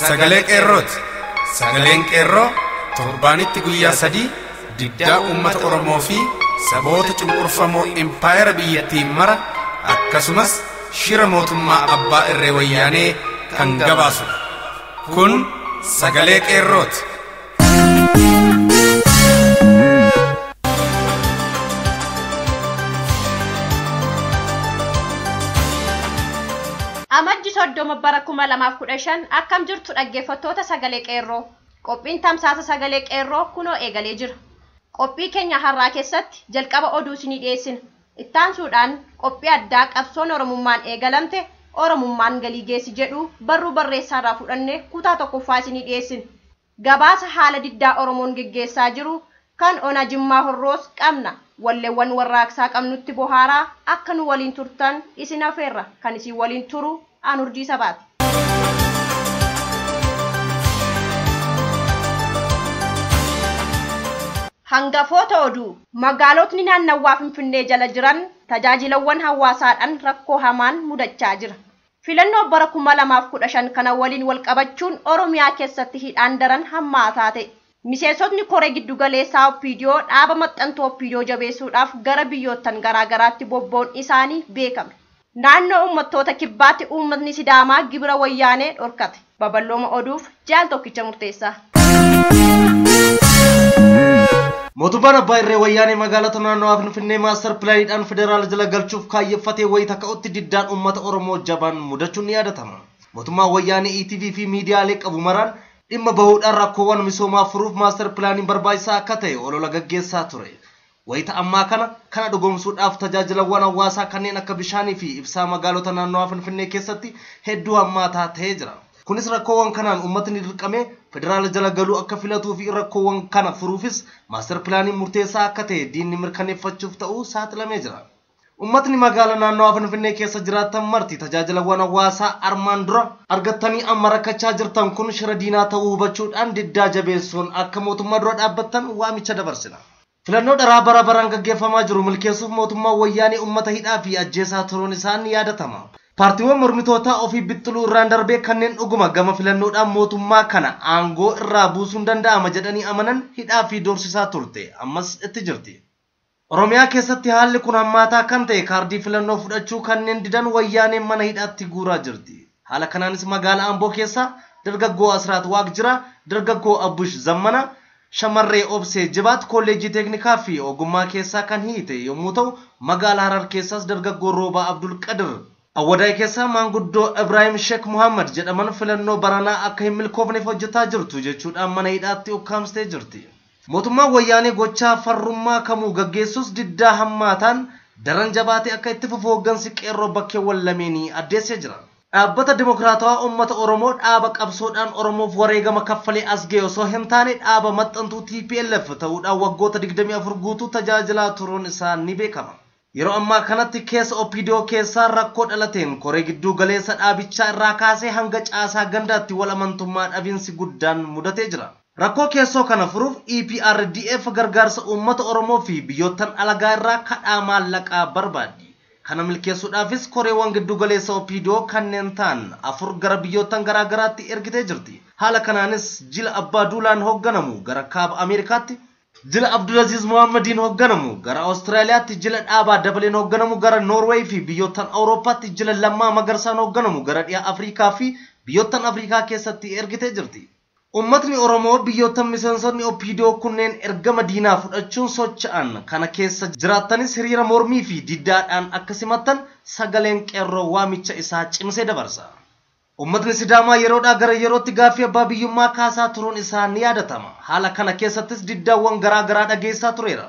Sagalee Qeerrooti. Sagaleen Qeerroo torbaanitti guyyaa 3 diddaa uummata Oromoo fi saboota cunqurfamoo impaayera biyyattiin mara akkasumas shira mootummaa abbaa irree wayyaanee kan gabaasudha. Kun sagalee Qeerrooti. Amajji 30 bara 2015 akkam jirtu dhaggeeffattoota sagalee Qeerroo. Qophiin tamsaasa sagalee Qeerroo kunoo eegalee jira. Qophii keenya har'aa keessatti jalqaba oduu isinii dhiyeessina. Ittaansuudhaan qophii addaa qabsoon Oromummaan eegalamte Oromummaan galii geessi jedhu barruu barreessaarraa fudhannee kutaa tokkoffaa isinii dhiyeessina. Gabaasa haala diddaa Oromoon geggeessaa jiru kan ona Jimmaa Horroos qabna. Walleewwan warraaqsaa qabnutti bohaaraa akka nu waliin turtan isin afeerra. Kan isin waliin turu aan Urjii Sabaati. Hangafoota oduu. Magaalotni naannawaa Finfinnee jala jiran tajaajilawwan hawaasaadhaan rakkoo hamaan mudachaa jira. Filannoo bara 2015 kana waliin wal qabachuun Oromiyaa keessatti hidhaan daran hammaataa ta'e. Miseensotni koree giddugaleessaa OPDO dhaaba maxxantuu OPDO jabeessuudhaaf gara biyyoottan garaagaraatti bobba'uun isaanii beekame. Naannoo uummattoota kibbaatti uummatni Sidaamaa gibira wayyaanee dhorkate. Babal'ooma oduuf jaal tokkicha murteessaa. Mootummaan abbaa irree wayyaanee magaalota naannawaa Finfinnee maaster pilaaniidhaan federaala jala galchuuf kaayeffatee wayita ka'utti diddaan uummata Oromoo jabaan mudachuun ni yaadatama. Mootummaan wayyaanee ETV fi miidiyaalee qabu maraan dhimma bahuudhaan rakkoowwan misoomaa furuuf maaster pilaaniin barbaachisaa akka ta'e olola gaggeessaa ture. Wayita ammaa kana dhugoomsuudhaaf tajaajilawwan hawaasaa kanneen akka bishaanii fi ibsaa magaalota naannawaa Finfinnee keessatti hedduu hammaataa ta'ee jira. Kunis rakkoowwan kanaan uummatni dirqamee federaala jala galuu akka filatuu fi rakkoowwan kana furuufis maaster pilaaniin murteessaa akka ta'e diinni mirkaneeffachuuf ta'uu saaxilamee jira. Uummatni magaalaa naannawaa Finfinnee keessa jiraatan marti tajaajilawwan hawaasaa armaan dura argattanii amma rakkachaa jirtan kun shira diinaa ta'uu hubachuudhaan diddaa jabeessuun akka mootummaa dura dhaabbattan waamicha dabarsina. Filannoo dharaa bara baraan gaggeeffamaa jiru milkeessuuf mootummaan wayyaanee uummata hidhaa fi ajjeesaa turuun isaan ni yaadatama. Paartiiwwan mormitootaa ofii bixxiluu irraan darbee kanneen dhuguma gama filannoodhaan mootummaa kana aangoo irraa buusuun danda'ama jedhanii amanan hidhaa fi doorsisaa turte ammas itti jirti. Oromiyaa keessatti haalli kun hammaataa kan ta'e kaardii filannoo fudhachuu kanneen didan wayyaaneen mana hidhaatti guuraa jirti. Haala kanaanis magaalaa Amboo keessa dargaggoo Asraat Waaqjira, dargaggoo Abbush Zammana, shamarree Obsee Jibaat kolleejjii teeknikaa fi ogummaa keessaa kan hiite yommuu ta'u magaalaa Harar keessaas dargaggoo Roobaa Abdul Qadir Awwadaay keessaa maanguddoo Ibrahim Sheekh Muhammad jedhaman filannoo baranaa akka hin milkoofneef hojjetaa jirtu jechuudhaan mana hidhaatti ukkaamsitee jirti. Mootummaan wayyaanee gochaa farrummaa kamuu gaggeessus diddaa hammaataan daran jabaatee akka itti fufu hooggansi qeerroo bakkeewwan lameenii addeessee jira. Dhaabbata Dimokiraatawaa Uummata Oromoo dhaaba qabsoodhaan Oromoof wareegama kaffalee as ga'e osoo hin taane dhaaba maxxantuu TPLF ta'uudhaan waggoota 24 guutuu tajaajilaa turuun isaa ni beekama. Yeroo ammaa kanatti keessa OPDO keessaa rakkoo dhalateen koree gidduu galeessa dhaabichaa irraa kaasee hanga caasaa gandaatti wal amantummaa dhabiinsi guddaan mudatee jira. Rakkoo keessoo kana furuuf EPRDF gargaarsa uummata Oromoo fi biyyoottan alagaa irraa kadhaa maallaqaa barbaaddi. Kana milkeessuudhaafis koreewwan giddu galeessa OPDO kanneen ta'an 4 gara biyyoottan garaagaraatti ergitee jirti. Haala kanaanis jila Abbaa Duulaan hoogganamu gara Kaaba Ameerikaatti, jila Abdulaziz Muhammadiin hoogganamu gara Awustiraaliyaatti, jila Dhaabaa Dabaleen hoogganamu gara Noorweey fi biyyoottan Awurooppaatti, jila Lammaa Magarsaan hoogganamu gara dhiha Afrikaa fi biyyoottan Afrikaa keessatti ergitee jirti. Uummatni Oromoo biyyoottan miseensonni OPDO kunneen ergama diinaa fudhachuun socho'an kana keessa jiraattanis hiriira mormii fi diddaadhaan akka simattan sagaleen qeerroo waamicha isaa cimsee dabarsa. Uummatni Sidaamaa yeroodhaa gara yerootti gaaffii abbaa biyyummaa kaasaa turuun isaa ni yaadatama. Haala kana keessattis diddaawwan garaagaraa dhageessaa tureera.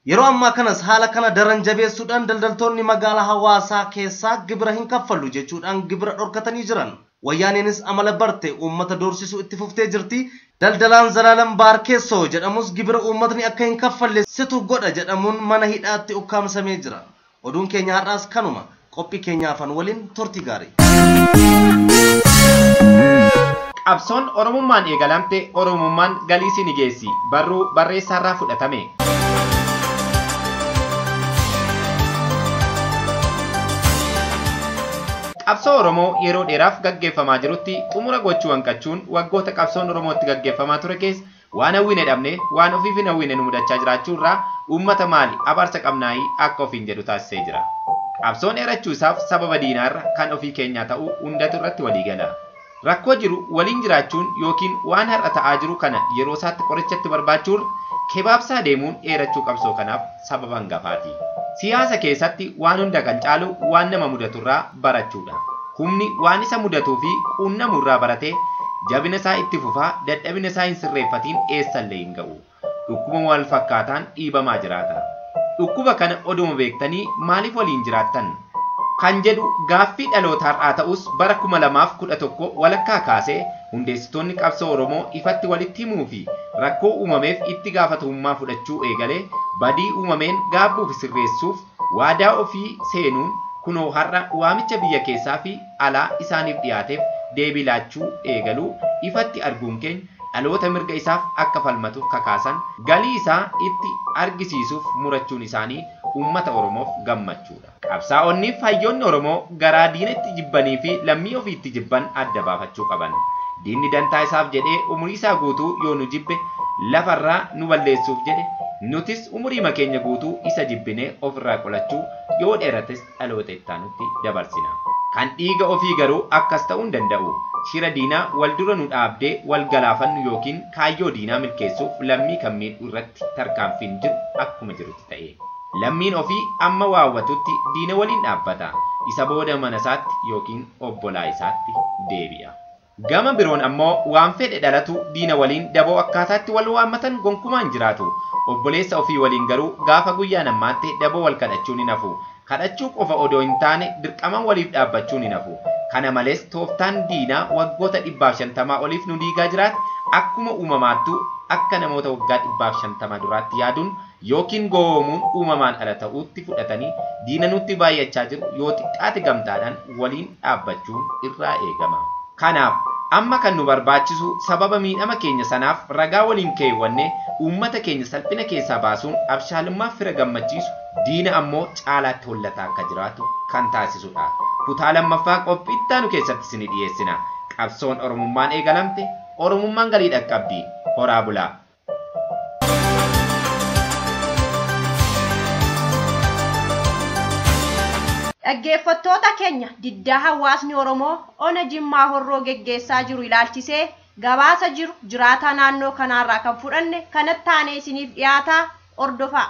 Yeroo ammaa kanas haala kana daran jabeessuudhaan daldaltoonni magaalaa hawaasaa keessaa gibira hin kaffallu jechuudhaan gibira dhorkatanii jiran. Wayyaaneenis amala barte uummata doorsisuu itti fuftee jirti. Daldalaan Zalaalam Baarkeessoo jedhamus gibira uummatni akka hin kaffalle situ godha jedhamuun mana hidhaatti ukkaamsamee jira. Oduun keenya har'aas kanuma. Qophii keenyaafan waliin turtii gaarii. Qabsoon Oromummaan eegalamte Oromummaan galii si ni geessi. Barruu barreessaarraa fudhatame. Qabsoo Oromoo yeroo dheeraaf gaggeeffamaa jirutti xumura gochuu hanqachuun waggoota qabsoon Oromootti gaggeeffamaa ture keessa waan hawwine dhabne waan ofiif hin hawwine nu mudachaa jiraachuu irraa uummata maali abaarsa qabnaayii akka ofiin jedhu taasisee jira. Qabsoon dheerachuu isaaf sababa diinaarra kan ofii keenyaa ta'uu hundatu irratti walii gala. Rakkoo jiru waliin jiraachuun yookiin waan har'a ta'aa jiru kana yeroo isaatti qorichatti barbaachuun kebaabsaa deemuun dheerachuu qabsoo kanaaf sababa hangafaati. Siyaasa keessatti waan hunda kan caalu waan nama mudaturraa barachuudha. Humni waan isa mudatuu fi quunnamurraa baratee jabina isaa itti fufaa dadhabina isaa hin sirreeffatiin eessallee hin ga'u. Dhukkuba wal fakkaataan dhiibamaa jiraata. Dhukkuba kana oduma beektanii maaliif waliin jiraattan? Kan jedhu gaaffii dhaloota har'aa ta'us bara 2011 walakkaa kaasee hundeessitoonni qabsoo Oromoo ifatti walitti himuu fi rakkoo uumameef itti gaafatamummaa fudhachuu eegalee badii uumameen gaabbuu fi sirreessuuf waadaa ofii seenuun kunoo har'a waamicha biyya keessaa fi alaa isaaniif dhiyaateef deebii laachuu eegaluu ifatti arguun keenya dhaloota mirga isaaf akka falmatuuf kakaasan galii isaa itti argisiisuuf murachuun isaanii uummata Oromoof gammachuudha. Qabsaa'onni hayyoonni Oromoo garaa diina itti jibbanii fi lammii ofii itti jibban adda baafachuu qaban. Diinni dantaa isaaf jedhee umurii isaa guutuu yoo nu jibbe lafarraa nu balleessuuf jedhe nutis umurii keenya guutuu isa jibbinee ofirraa qolachuu yoo dheerates dhaloota ittaanutti dabarsina. Kan dhiiga ofii garuu akkas ta'uu hin danda'u. Shira diinaa wal dura nu dhaabdee wal galaafannu yookiin kaayyoo diinaa milkeessuuf lammii kan miidhu irratti tarkaanfiin jiru akkuma jirutti ta'e. Lammiin ofii amma waawwatutti diina waliin dhaabbata. Isa booda mana isaatti yookiin obbolaa isaatti deebi'a. Gama biroon ammoo waan fedhe dhalatu diina waliin daboo akkaataatti wal waammatan gonkumaan jiraatu. Obboleessa ofii waliin garuu gaafa guyyaan ammaatti daboo wal kadhachuun hin hafu. Kadhachuu qofa odoo hin taane dirqaman waliif dhaabbachuun hin hafu. Kana malees tooftaan diinaa waggoota 150 oliif nu diigaa jiraate akkuma uumamaattuu akka namoota waggaa 150 duraatti yaaduun yookiin gowwoomuun uumamaan ala ta'uutti fudhatanii diina nutti baay'achaa jiru yoo xiqqaate gamtaadhaan waliin dhaabbachuun irraa eegama. Kanaaf amma kan nu barbaachisu sababa miidhama keenya sanaaf ragaa waliin keewwanne uummata keenya salphina keessaa baasuun abshaalummaa fira gammachiisu diina ammoo caalaatti hollataa akka jiraatu kan taasisudha. Kutaa lammaffaa qophii ittaanu keessatti isinii dhiyeessina. Qabsoon Oromummaan eegalamte Oromummaan galii dhaqqabdi. Horaa bulaa. Dhaggeeffattoota keenya diddaa hawaasni Oromoo ona Jimmaa Horroo geggeessaa jiru ilaalchisee gabaasa jiru jiraataa naannoo kanaarraa kan fudhanne kanatti taanee isiniif dhiyaataa hordofaa.